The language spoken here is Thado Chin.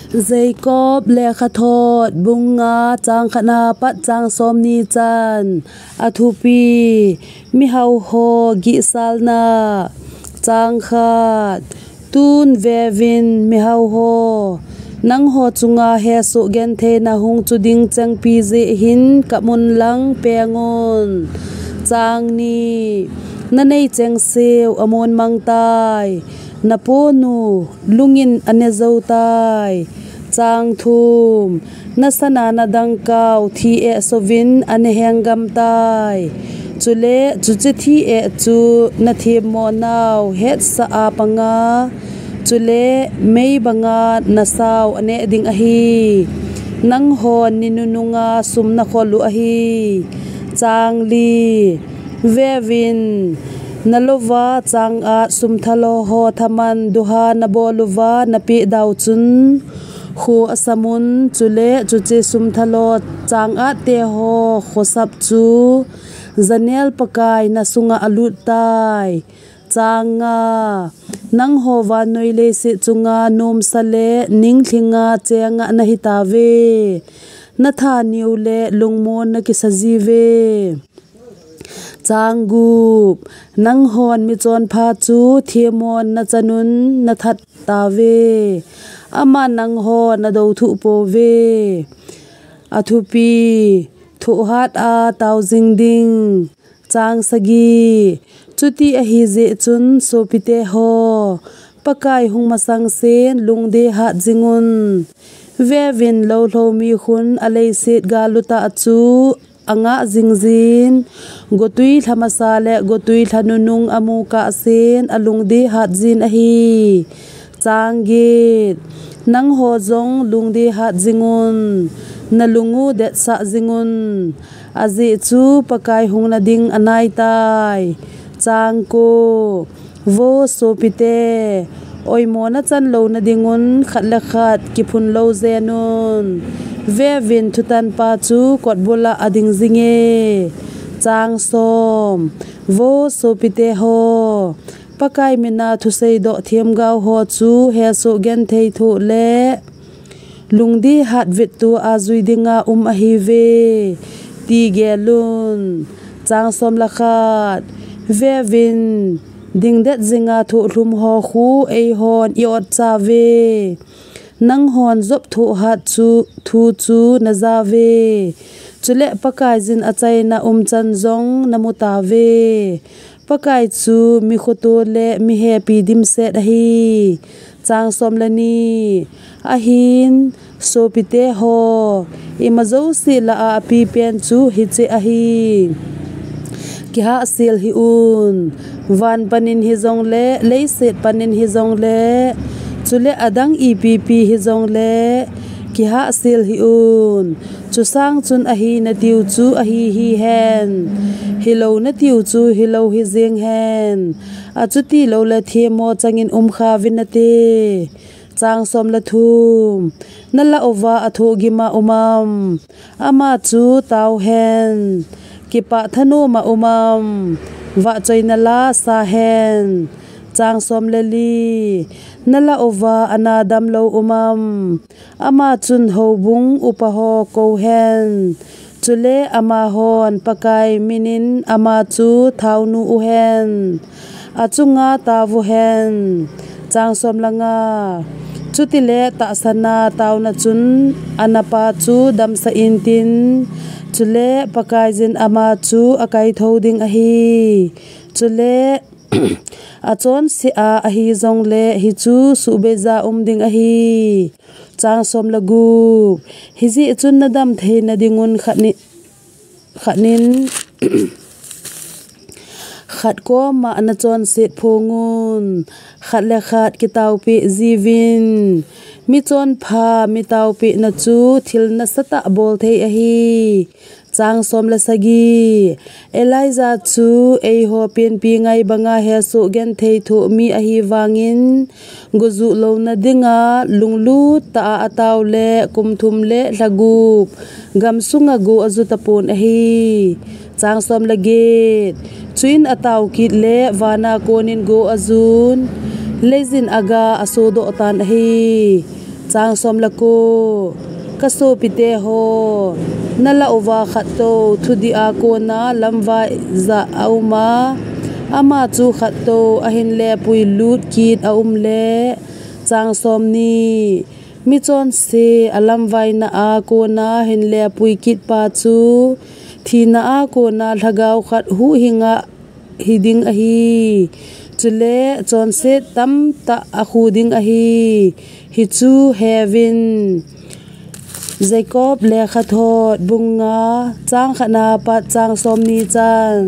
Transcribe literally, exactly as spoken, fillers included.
Jacob lekhathot bung nga chang khatna pat chang somni chan. Athupi: Mihau ho gihsalna. Chang khat. Tun veuvin mihau ho, nangho chunga hesoh gentheina hung chu ding chengpi jeh hin kap un lang peng un. Chang ni. Nanei chengse u amun mang tai. Naponu lungin ane jou tai. Chang thum. Nasana nadangkau thi eh souvin ane henggam tai. Chule chuche thi eh chu nathemmo nau hetsah a panga, chule mei banga nasau aneh ding ahi. Nanghon ni nununga sum nakhol u ahi. Chang li. Veuvin, nalouva chang at sum thalo ho thaman duha nabol uva napeh dau chun, kho asam un, chule chuche sum thalo chang atte ho khosap chu janel pakai nasunga alut tai. Chang nga. Nangho vannoi leiset chunga nomsa le ninglhinga chenga nahi tauve. Natha neu le lungmon nakisa jiuve. Chang gup. Nanghon michonpha chu themmon nachan un nathat tauve. Aman nangho nadou thuh pouve. Athupi: Thohhat a tao jing ding. Chang sagi. Chuti ahi jeh chun sopite ho, Pakai hung masang sen lungdei hat jing un. Veuvin, lou lhou mi khun aleiset gal lutah chu angah jing jin, gotui lha masa le gotui lha nunung amu kah sen alungdei hat jin ahi. Chang get. Nangho jong lungdei hat jing un, nalung u detsah jing un. Ajeh chu Pakai hung nading anai tai. Chang ko. Vo sopite, oimo nachan lou nading un khat le khat kiphun lou jen un. Veuvin, thutanpa chu kotbul a ading jinge. Chang som. Vo sopite ho, Pakai mina thusei doh themgao ho chu hesoh genthei thoh le lungdei hat vettu a jui dinga um ahiuve, ti gel un. Chang som le khat. Veuvin, dingdet jinga thohlhum ho khu eihon i-ot chauve. Nanghon Job thohhat chu, thu chu najauve. Chule Pakaiyin achaina umchan jong namu tauve. Pakai chu mi khoto le mi hepi dimset ahi. Chang som le ni. Ahin, sopite ho, ima jouse lah a apipen chu hiche ahi. Kihahsel hih un. Van panin hijongle, leiset panin hijongle, chule adang ipi pi hijongle, kihahsel hih un. Chusang chun ahi natiu chu ahi hihen. Hilou natiu chu hilou hijeng hen. Achuti loule themmo changin umkha uvin nate. Chang som le thum. Nalah uva athohgim a um am? Ama chu tao hen. Kipah thanom a um am? Vahchoina la asa hen. Chang som le li. Nalah uva ana damlou um am? Ama chun houbung upa ho kou hen. Chule amahon Pakai minin ama chu thaonu uhen. Achunga tao uhen. Chang som le nga. Chutile tahsana taona chun anapa chu damsah intin. Chule Pakaiyin ama chu akaithou ding ahi. Chule achonse a ahi jongle hichu suhbeija um ding ahi. Chang som le gup. Hijeh chun nadam theina dingun khat ni, khat nin, khat koma nachonset phongun, khat le khat kitaopeh jiuvin. Michonpha mitaopehna chu thil nasatah bolthei ahi. Chang som le sagi. Elijah chu eiho penpi ngai banga hesoh genthei thoh mi ahi vangin, gojuh louna dinga lunglut tah a atao le kum thum le lha gup gamsunga go aju tapon ahi. Chang som le get. Chuin atao kit le vana konin go ajun, leiyin aga asodoh tan ahi. Chang som le ko. Ka sopite ho, na lah uva khat tou thudih a kona lamvai jah a um a, ama chu khat tou ahin lepui lut kit a um le. Chang som ni. Mi chonse a lamvaina a kona hin lepui kit pa chu thina a kona lhagao khat huhhing a hi ding ahi. Chule chonset tamtah a khu ding ahi. Hichu heaven. Jacob lekhathot bung nga chang khat na pat chang som ni chan.